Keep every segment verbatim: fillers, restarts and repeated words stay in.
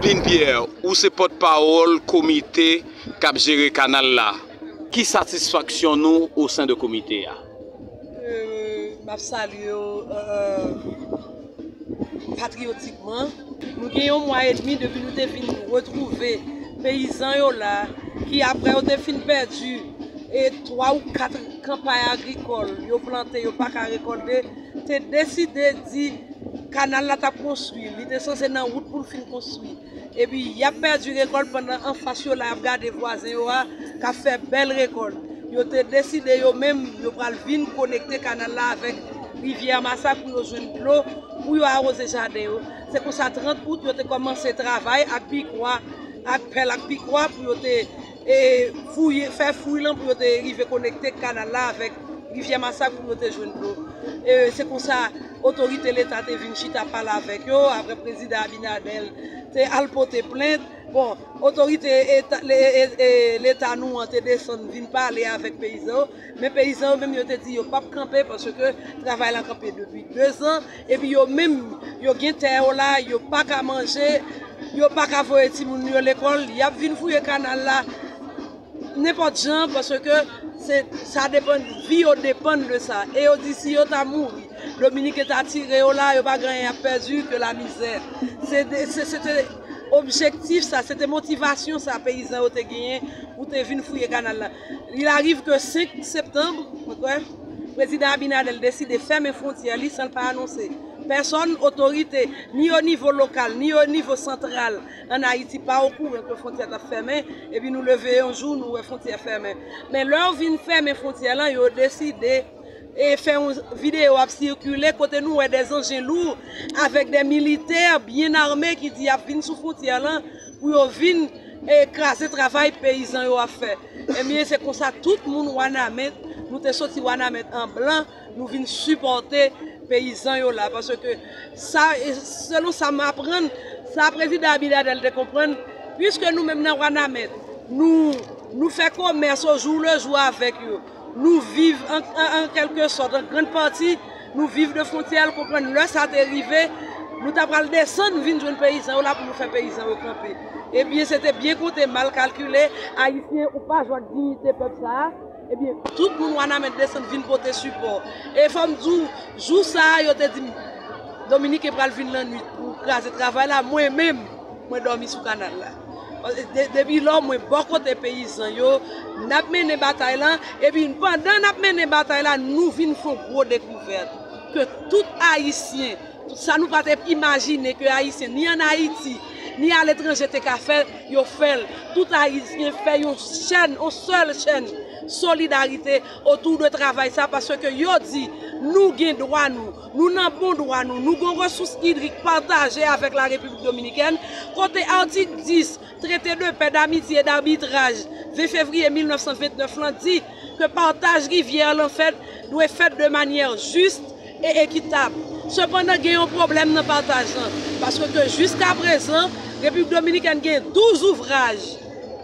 Jean Pierre, ou se pòtpawòl komite k ap jere kanal la. Ki satisfaksyon nou o sen de komite a? Euh, m ap salye yo euh, patriyotikman. Nou gen yon mwa edmi depi nou te vin retwouve peyizan yo la, ki apre yo te fin pèdi e twa ou kat kanpay agrikòl, yo plante, yo pa ka rekòlte, te deside di kanal la t ap konstwi, li te sanse nan wout pou l fin konstwi. Epi y ap pèdi rekòt pandan anfas yo la y ap gade vwazen yo a k ap fè bèl rekòt. Yo te deside yo menm yo pral vin konekte kanal la avèk rivyè Masak pou yo jwenn dlo pou yo awoze jaden yo. Se konsa trant out yo te kòmanse travay ak pikwa, ak pèl ak pikwa pou yo te e fouye, fè fouy lan pou yo te rive konekte kanal la avèk rivyè Masak pou yo te jwenn dlo. E se konsa otorite leta te vin chita pale avèk yo, apre prezidan Abinader te al pote plent. Bon, otorite eta- le- e- e- leta nou an te desann vin pale avèk peyizan yo, men peyizan yo menm yo te di yo p ap kanpe paske travay lan kanpe depi dezan, epi yo menm yo gen tè yo la, yo pa ka manje, yo pa ka voye timoun yo lekòl, y ap vin fouye kanal la nenpòt jan paske se sa depann, vi yo depann de sa. E yo di si yo ta mouri, Dominiken ta tire yo la, yo pa gen anyen y ap pèdi ke lamizè. Se de- se- se te objektif sa, se te motivasyon sa peyizan yo te genyen pou te vin fouye kanal la. Il arrive que senk septanm, mwen kwè, prezidan Abinader deside fèmen fwontyè li san l pa anonse pèsòn, otorite, ni o nivo lokal, ni o nivo santral ann Ayiti pa okouran ke fwontyè t ap fèmen, epi nou leve yon jou nou wè fwontyè fèmen. Men lè yo vin fèmen fwontyè lan, yo deside e fè yon videyo ap sikile kote nou wè de zanjen lou avèk de militè byen ame ki di y ap vin sou fwontyè lan pou yo vin e kraze travay peyizan yo ap fè. Ebyen se konsa tout moun Wanament, nou te soti Wanament an blan, nou vin sipòte peyizan yo la paske sa e selon sa m aprann, sa prezidan Abinader te konprann, piske nou menm nan Wanament nou nou fè komès o jou le jou avèk yo. Nou viv an an an kèlke sòt an grann pati nou viv de fwontyè l konprann lè sa te rive nou ta pral desann vin jwenn peyizan yo la pou nou fè peyizan yo kanpe. Ebyen se te byen konte mal kalkile. Ayisyen ou pa jwe ak diyite pèp sa a. Ebyen tout moun Wanament desann vin pote sipò. E fò m di w jou sa a yo te di m Dominiken pral vin lannwit pou kraze travay la, mwen menm mwen dòmi sou kanal la. Depi lò mwen bò kote peyizan yo, n ap mennen batay lan, epi pandan n ap mennen batay la nou vin fè yon gwo dekouvèt ke tout ayisyen, sa nou pa te imajine ke ayisyen ni ann Ayiti ni aletranje te ka fè, yo fè l. Tout ayisyen fè yon chèn, yon sèl chèn solidarite otou de travay sa paske yo di nou gen dwa nou, nou nan bon dwa nou, nou gen yon resous idrik pataje avèk la Repiblik Dominikèn, kote atik dis Trete de pè, damitye e dabitraj ven fevriye mil nèf san vennèf lan di ke pataj rivyè lan fèt dwe fèt de manyè jis e ekitab. Sepandan gen yon pwoblèm nan pataj lan paske ke jiskaprezan Repiblik Dominikèn gen douz ouvraj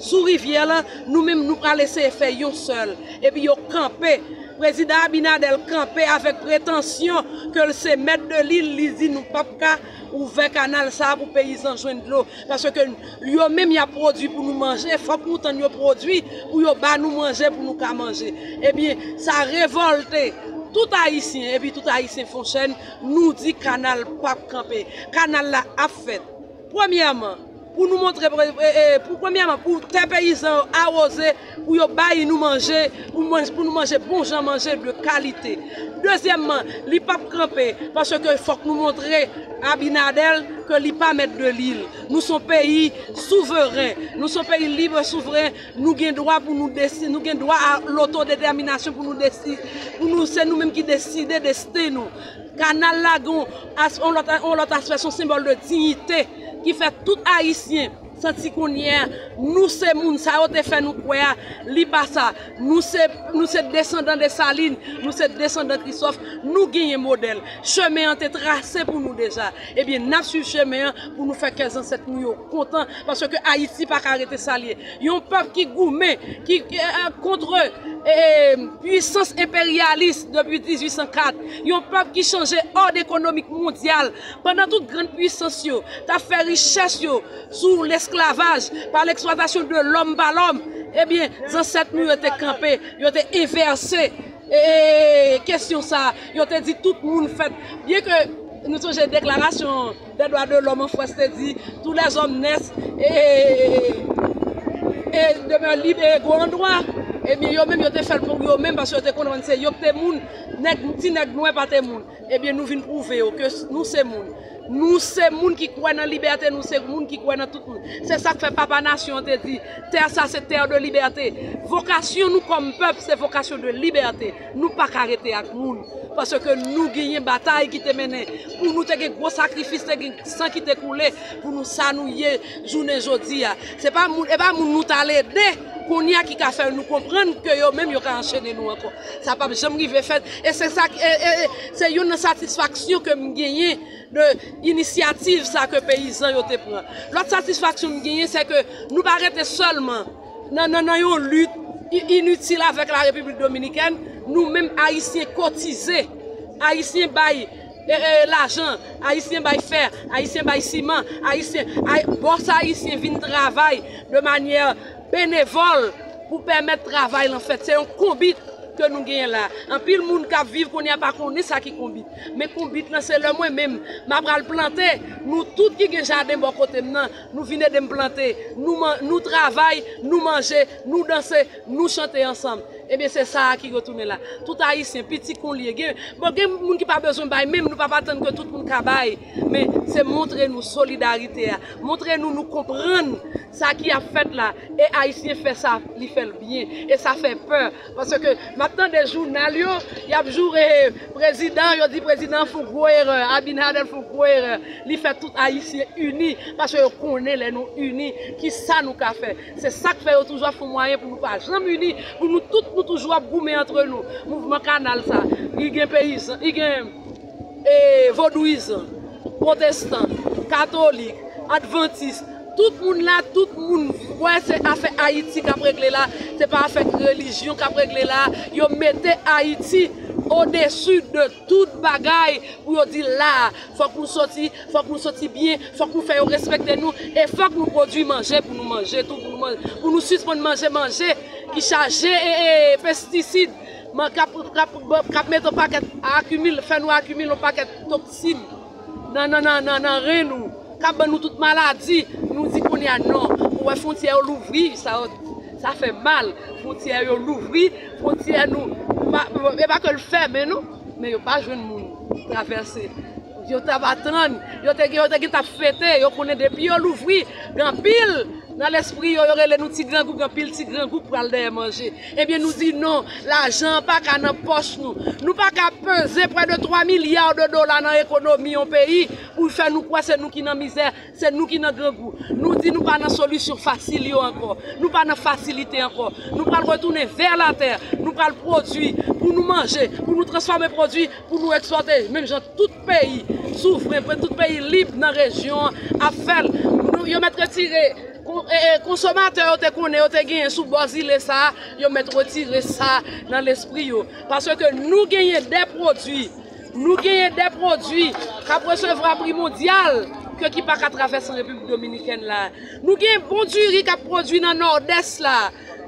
sou rivyè lan, nou menm nou pral eseye fè yon sèl epi yo kanpe. Prezidan Abinader kanpe avèk pretansyon ke l se mèt de lil, li di nou p ap ka ouvè kanal sa a pou peyizan jwenn dlo. Paske yo menm y ap pwodui pou nou manje, fòk nou tann yo pwodui pou yo ba nou manje pou nou ka manje. Ebyen sa revòlte tout ayisyen epi tout ayisyen fon chèn, nou di kanal p ap kanpe. Kanal la ap fèt. Premyèman, pou nou montre pou premyèman pou tè peyizan yo awoze, pou yo bay nou manje, pou nou manje bon jan manje de kalite. Dezyèmman, li p ap kanpe paske fòk nou montre Abinader ke li pa mèt de lil. Nou se yon peyi souveren, nou se yon peyi lib e souveren, nou gen dwa pou nou desi nou gen dwa a lotodetèminasyon pou nou desi pou nou se nou menm ki deside desten nou. Kanal la gen yon lòt aspè, se yon senbòl de diyite ki fè tout ayisyen santi kounye a nou se moun sa yo te fè nou kwè a, li pa sa. Nou se nou se desandan Desalin, nou se desandan Kristòf, nou genyen modèl. Chemen an te trase pou nou deja. Ebyen n ap swiv chemen an pou nou fè kè zansèt nou yo kontan paske Ayiti pa ka rete sa l ye. Yon pèp ki goumen ki kont e, pwisans enperyalis depi dizuit san kat, yon pèp ki chanje òd ekonomik mondyal. Pandan tout grann pwisans yo t ap fè richès yo sou lesklavaj, pa leksplwatasyon de lòm pa lòm, ebyen, zansèt nou yo te kanpe, yo te envèse, e, kesyon sa a, yo te di tout moun fèt. Byen ke nou sonje deklarasyon dè dwa de lòm an Frans te di, tous les hommes naissent et, et demeurent libres et égaux en droit. Ebyen, yo menm, yo te fè l pou yo menm, paske yo te konprann se yo ki te moun, nèg, ti nèg nwè pa te moun. Ebyen, nou vin pwouve yo ke nou se moun. Nou se moun ki kwè nan libète, nou se moun ki kwè nan tout moun. Se sa k fè papa nasyon an te di, tè sa se tè de libète. Vokasyon nou kòm pèp, se vokasyon de libète. Nou pa ka rete ak moun. Paske nou genyen batay ki te mennen. Pou nou te gen gwo sakrifis, te gen san ki te koule. Pou nou sa nou ye jounen jodi a. Se pa moun, e pa moun nou t al ede. Kounye a ki ka fè nou konprann ke yo menm yo ka anchene nou ankò. Sa p ap janm rive fèt. E se sa, e, e, e, se youn nan satisfaksyon ke m genyen de inisyativ sa ke peyizan yo te pran. Lòt satisfaksyon m genyen, se ke nou pa rete sèlman nan, nan, nan yon lit i- initil avèk la Repiblik Dominikèn. Nou menm Ayisyen kotize, Ayisyen bay, e, e, lajan, Ayisyen bay fè, Ayisyen bay siman, Ayisyen, ay, bòs Ayisyen vin travay de manyè benevòl pou pèmèt travay lan fèt. Se yon konbit ke nou genyen la. Anpil moun k ap viv kounye a pa konnen sa ki konbit. Men konbit lan se lè mwen menm m ap pral plante. Nou tout ki gen jaden bò kote m nan, nou vin ede m plante. Nou man- nou travay, nou manje, nou danse, nou chante ansanm. Ebyen, se sa a ki retounen la. Tout Ayisyen, piti kon l ye, gen, bon, gen moun ki pa bezwen bay, menm nou p ap atann ke tout moun ka bay. Men se montre nou solidarite a, montre nou nou konprann sa ki ap fèt la. E Ayisyen fè sa, li fè l byen. E sa fè pè. Paske m ap tande jounal yo, y ap joure prezidan, yo di prezidan an fè yon gwo erè, Abinader fè yon gwo erè. Li fè tout Ayisyen ini, paske yo konnen lè nou ini, ki sa nou ka fè. Se sa k fè yo toujou ap fè mwayen pou nou pa janm ini, pou nou tout nou toujou ap goumen antre nou. Mouvman kanal sa, li gen peyizan, li gen, e, vodouyizan, pwotestan, katolik, advantis, tout moun la, tout moun wè se afè Ayiti k ap regle la, se pa afè relijyon k ap regle la. Yo mete Ayiti odesi de tout bagay pou yo di la, fòk nou soti, fòk nou soti byen, fòk nou fè yo respekte nou, e fòk nou pwodui manje pou nou manje tou, pou nou manje, pou nou sispann manje manje ki chaje e, e pestisid, man, k ap, k ap, k ap mete yon pakèt akimil, fè nou akimile yon pakèt toksin nan, nan, nan, nan, nan ren nou, k ap ban nou tout maladi. Nou di kounye a non. Ou wè fwontyè yo louvri, sa, sa fè mal. Fwontyè yo louvri, fwontyè nou, pa, e pa ke l fèmen non, men yo pa jwenn moun travèse. Yo t ap atann, yo te gen, yo te gen t ap fete, yo konnen depi yo louvri, gen anpil nan lespri yo, yo rele nou ti grangou, gen anpil ti grangou k pral dèyè manje. Ebyen, nou di non, lajan an pa ka nan pòch nou. Nou pa ka peze près de twa milya de dola nan ekonomi yon peyi pou fè nou kwè se nou ki nan mizè, se nou ki nan grangou. Nou di nou pa nan solisyon fasil yo ankò. Nou pa nan fasilite ankò. Nou pral retounen vè latè. Nou pral pwodui pou nou manje, pou nou transfòme pwodui, pou nou ekspòte. Menm jan tout peyi souvren, pou tout peyi lib nan rejyon an ap fè l. Nou, yo mèt retire, kon- e, e, konsomatè yo te konnen, yo te genyen sou bò zile sa a, yo mèt retire sa nan lespri yo. Paske nou genyen de pwodui, nou genyen de pwodui k ap resevwa pri mondyal ke ki pa ka travèse Repiblik Dominikèn la. Nou gen bon diri k ap pwodui nan Nòdès la.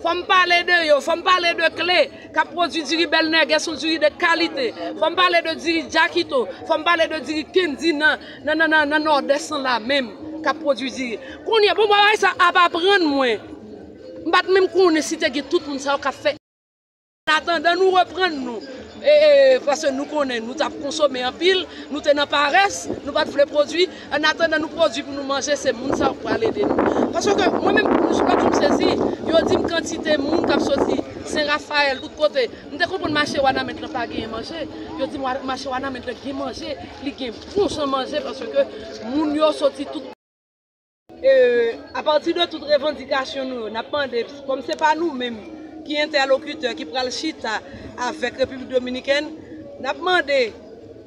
Fò m pale de yo, fò m pale de Kle, k ap pwodui diri Bèl Nègès, yon diri de kalite. Fò m pale de diri Jakito, fò m pale de diri Kendy nan, nan, nan, nan, nan Nòdès lan la menm, k ap pwodui diri. Kounye a, bon, bagay sa ap aprann mwen. M pa t menm konnen si te gen tout moun sa yo k ap fè. An atandan nou reprann nou, e, e, paske nou konnen nou t ap konsome anpil, nou te nan parès, nou pa t vle pwodui. An atandan nou pwodui pou nou manje, se moun sa yo k pral ede nou. Paske mwen menm, lòt jou m sezi, yo di m kantite moun k ap soti Sen Rafayèl, tout kote. M te konprann mache Wanament lan pa genyen manje. Yo di m wa- mache Wanament lan gen manje, li gen bon jan manje, paske moun yo soti tout. E, apati de tout revandikasyon nou yo, n ap mande, kòm se pa nou menm ki entèlokitè ki pral chita avèk Repiblik Dominikèn, n ap mande,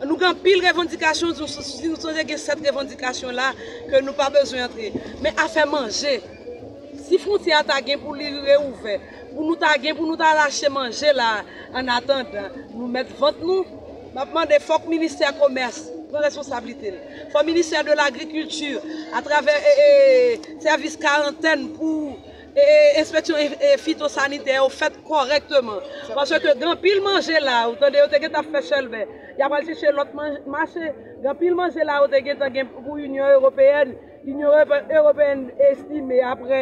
nou gen anpil revandikasyon, nou, si nou sonje gen sèt revandikasyon la ke nou pa bezwen antre. Men afè manje, Si fwontyè a ta gen pou li reouvè, pou nou ta gen pou nou ta al achte manje la, an atandan nou mèt vant nou, m ap mande fòk ministè komès pran responsablite l. Fò ministè de lagrikilti, atravè e, e, sèvis karantèn pou e, e, enspeksyon e, e, fitosanitè yo fèt kòrèkteman. Paske gen anpil manje la, ou tande yo te gentan ap fè chèlbè. Y ap al chèche lòt man- mache. Gen anpil manje la, yo te gentan gen pou Inyon Ewopeyèn. Inyon Ewope- Ewopeyèn estime, apre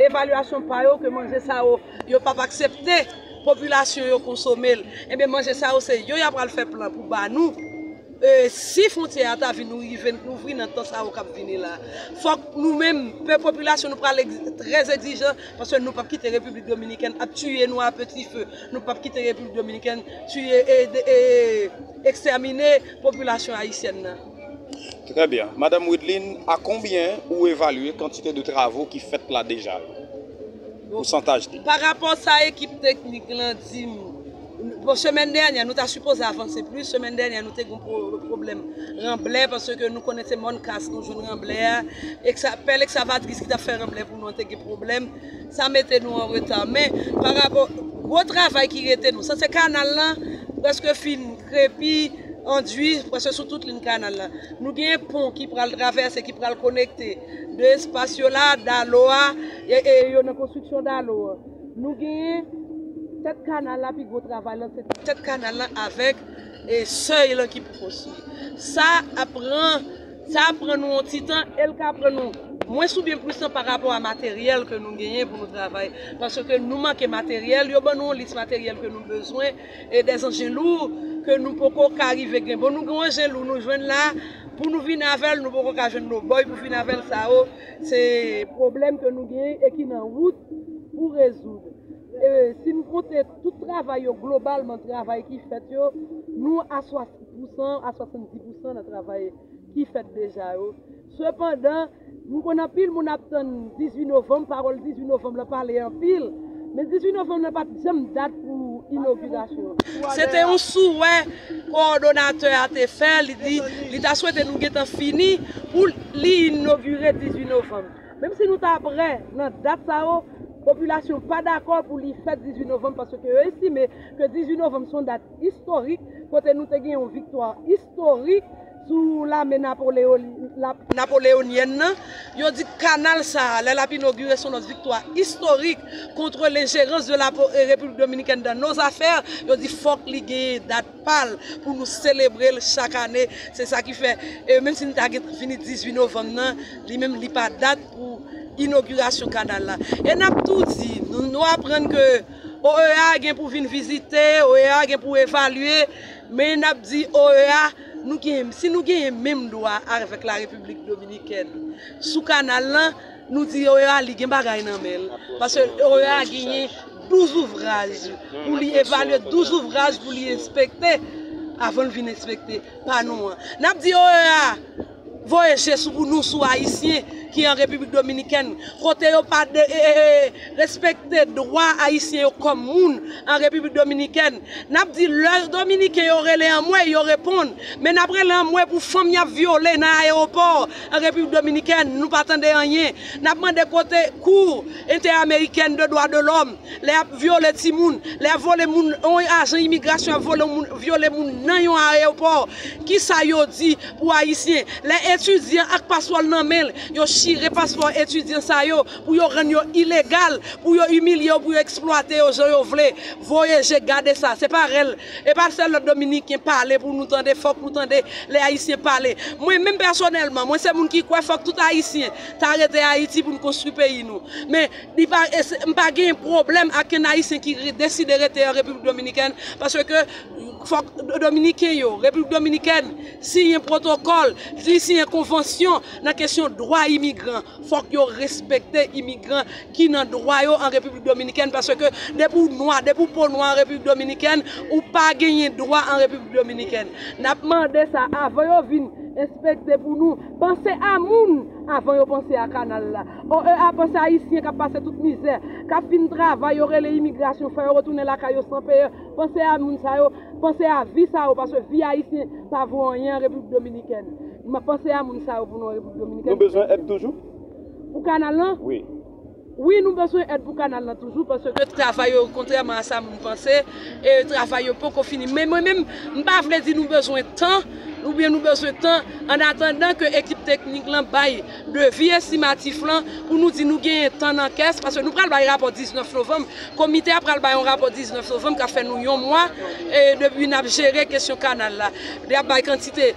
evalyasyon pa yo, ke manje sa yo, yo p ap aksepte popilasyon yo konsome l. Ebyen, manje sa yo, se yo y ap al fè plan pou ba nou. E, si fwontyè a ta vin rive louvri nan tan sa yo k ap vini la, fòk nou menm, pèp, popilasyon, nou pral egz- trè egzijan, paske nou p ap kite Repiblik Dominikèn ap tiye nou a peti fe. Nou p ap kite Repiblik Dominikèn tiye e, e, e ekstèmine popilasyon ayisyèn nan. Très bien. Madame Wideline, à combien ou évaluez quantité de travaux qui fèt la déjà? Pousantaj li. Pa rapò sa ekip teknik lan di m, bon, semèn dènyè, nou ta sipoze avanse plis. Semèn dènyè, nou te gen pwo- pwoblèm ranblè, paske nou konnen se mòn kas nou jwenn ranblè a. Eksa- pèl ekskavatris ki t ap fè ranblè pou nou an te gen pwoblèm. Sa mete nou an reta. Men, pa rapò, gwo travay ki rete nou. Sa se kanal lan, prèske fin krepi, andui, prèske sou tout liy kanal lan. Nou gen pon ki pral travèse, ki pral konekte de espas yo la, Dalo a, e, e yo nan konstriksyon Dalo a. Nou genyen tèt kanal la, pi gwo travay lan, se tèt kanal lan avèk e sèy lan ki pou konstwi. Sa ap pran, sa ap pran nou yon ti tan, e l ka pran nou mwens oubyen plis tan pa rapò a materyèl ke nou genyen pou nou travay. Paske nou manke materyèl, yo ban nou yon lis materyèl ke nou bezwen, e dèz anjen lou ke nou poko ka rive gen. Bon, nou gen yon anjen lou nou jwenn la, pou nou vin avè l, nou poko ka jwenn lobòy pou vin avè l. Sa yo, se pwoblèm ke nou genyen e ki nan wout pou rezoud. E, si n konte tout travay yo, globalman, travay ki fèt yo, nou a swasann pousan a swasanndis pousan nan travay ki fèt deja yo. Sepandan, m konn anpil moun ap tann dizuit novanm, pawòl dizuit novanm lan pale anpil, men dizuit novanm lan pa t janm dat pou inogirasyon. Se te yon souwè kowòdonatè a te fè, li di li ta swete nou gentan fini pou li inogire dizuit novanm. Menm si nou ta prè nan dat sa yo, popilasyon pa dakò pou li fèt dizuit novanm, paske yo estime ke dizuit novanm se yon dat istorik, kote nou te gen yon viktwa istorik sou lame napoleoli- la- napoleyonyèn nan. Yo di kanal sa a, lè l ap inogire, se yon lòt viktwa istorik contre l'ingérence de la po- eh, République dominicaine dans nos affaires. Yo di fòk li genyen dat pa l pou nou selebre l chak ane. Se sa ki fè, e menm si n ta gen fini dizuit novanm nan, li menm li pa dat pou inogirasyon kanal la. E n ap tou di, nou, nou aprann ke O E A gen pou vin vizite, O E A gen pou evalye, men n ap di O E A, nou gen, si nou genyen menm dwa avèk la Repiblik Dominikèn sou kanal lan, nou di O E A li gen bagay nan men l. Paske O E A genyen douz ouvraj pou li evalye, douz ouvraj pou li enspekte avan l vin enspekte pa nou an. N ap di O E A voye je sou pou nou, sou Ayisyen ki an Repiblik Dominikèn, kote yo pa de, e, e, e, respekte dwa Ayisyen yo kòm moun an Repiblik Dominikèn. N ap di lè Dominiken yo rele anmwe, yo reponn. Men n ap rele anmwe pou fanm y ap vyole nan ayewopò an Repiblik Dominikèn, nou pa tande anyen. N ap mande kote Kou Entèamerikèn de Dwa de Lòm, lè y ap vyole timoun, lè y ap vole moun, yon ajan imigrasyon ap vole moun, vyole moun nan yon ayewopò. Kisa yo di pou Ayisyen? Lè etidyan ak paspò l nan men l, yo chire paspò etidyan sa yo pou yo rann yo ilegal, pou yo imilye yo, pou yo eksplwate yo jan yo vle. Voye je gade sa, se pa rèl, e pa sèl lè Dominiken pale pou nou tande, fòk nou tande lè Ayisyen pale. Mwen menm pèsonèlman, mwen se moun ki kwè fòk tout Ayisyen ta rete Ayiti pou n konstwi peyi nou. Men li pa, e se- m pa gen pwoblèm ak kenn Ayisyen ki re- deside rete an Repiblik Dominikèn, paske fòk Do- Dominiken yo, Repiblik Dominikèn, siyen pwotokòl, li siyen konvansyon nan kesyon dwa imigran. Fòk yo respekte imigran ki nan dwa yo an Repiblik Dominikèn, paske depi w nwa, depi w po nwa an Repiblik Dominikèn, ou pa genyen dwa an Repiblik Dominikèn. N ap mande sa avan yo vin enspekte pou nou. Panse a moun avan yo panse a kanal la. O E A panse a Ayisyen k ap pase tout mizè, k ap fin travay, yo rele imigrasyon, fè yo retounen lakay yo san peye. Panse a moun sa yo, panse a vi sa yo, paske vi Ayisyen pa vo anyen an Repiblik Dominikèn. M ap panse a moun sa yo pou nou an Repiblik Dominikèn. Nou bezwen èd toujou? Pou kanal lan? Wi. Wi, nou bezwen èd pou kanal lan toujou, paske travay yo, kontrèman a sa moun panse, e travay yo poko fini. Men mwen menm, m pa vle di nou bezwen tan, oubyen nou bezwen tan. An atandan ke ekip teknik lan bay devi estimatif lan, pou nou di nou genyen tan nan kès, paske nou pral bay rapò diznèf novanm. Komite a pral bay yon rapò diznèf novanm k ap fè nou yon mwa, e depi n ap jere kesyon kanal la. Y ap bay kantite,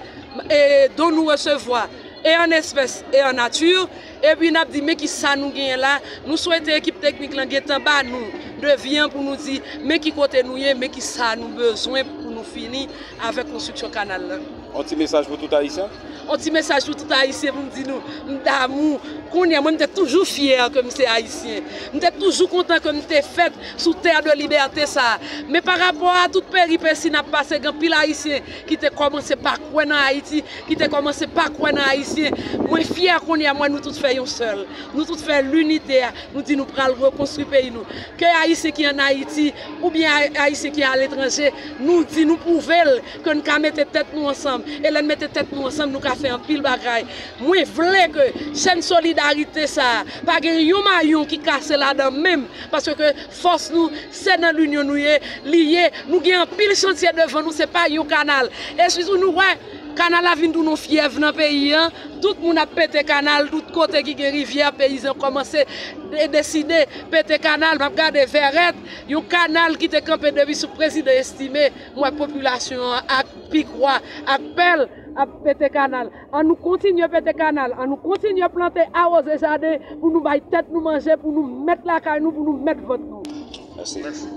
e don nou resevwa, e an espès, e an nati. Epi n ap di, men ki sa nou genyen la. Nou swete ekip teknik lan gentan ba nou devi an pou nou di, men ki kote nou ye, men ki sa nou bezwen pou nou fini avèk konstriksyon kanal lan. On ti mesaj pou tout Ayisyen? On ti mesaj pou tout Ayisyen pou m di nou, m damou. Kounye a, mwen, m te toujou fyè ke m se Ayisyen. M te toujou kontan ke m te fèt sou tè de libète sa a. Men pa rapò a tout peripesi n ap pase, gen anpil Ayisyen ki te kòmanse pa kwè nan Ayiti, ki te kòmanse pa kwè nan Ayisyen. Mwen fyè kounye a, m wè nou tout fè yon sèl. Nou tout fè linite a. Nou di nou pral rekonstwi peyi nou. Ke Ayisyen ki ann Ayiti, oubyen Ay-, Ayisyen ki aletranje, nou di nou pwouve l ke n ka mete tèt nou ansanm. E lè n mete tèt nou ansanm, nou ka fè anpil bagay. Mwen vle ke chèn solidarite sa a, pa gen yon mayon ki kase ladan menm, paske fòs nou, se nan linyon nou ye, li ye. Nou gen anpil chantye devan nou, se pa yon kanal. E sitou nou wè, kanal la vin tounen yon fyèv nan peyi an. Tout moun ap pete kanal, tout kote ki gen rivyè, peyizan kòmanse de-, deside pete kanal. M ap gade Vèrèt, yon kanal ki te kanpe depi sou prezidan Estimé, m wè popilasyon an ak pikwa, ak pèl, ap pete kanal. An nou kontinye pete kanal, an nou kontinye plante, awoze jaden pou nou bay tèt nou manje, pou nou mèt lakay nou, pou nou mèt vant nou. Mèsi.